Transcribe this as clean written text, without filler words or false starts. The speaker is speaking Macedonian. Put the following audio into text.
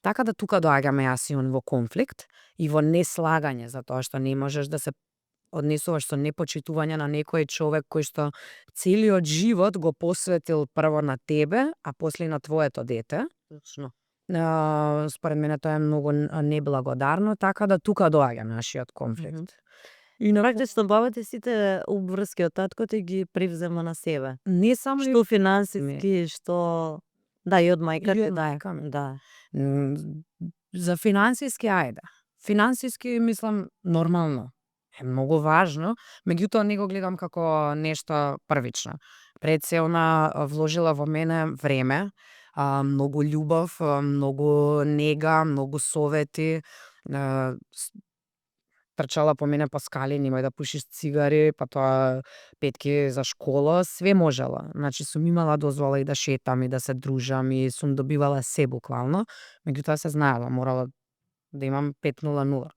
Така да тука доаѓаме јас и он во конфликт и во неслагање, затоа што не можеш да се однесуваш со непочитување на некој човек кој што целиот живот го посветил прво на тебе, а после и на твоето дете. Точно. Според мене тоа е многу неблагодарно, така да тука доаѓа нашиот конфликт. И практично бабата сите обврски од таткото ги превзема на себе. Не само Што финансиски, што и од мајката, мајка ми. да. За финансиски, ајде. Финансиски, мислам, нормално. Е многу важно, меѓутоа не го гледам како нешто првично. Пред се она вложила во мене време, многу љубов, многу нега, многу совети, трчала по мене по скали, немој да пушиш цигари, па тоа петки за школа, све можела. Значи сум имала дозвола и да шетам и да се дружам и сум добивала се буквално, меѓутоа се знаела, морала да имам 5:00.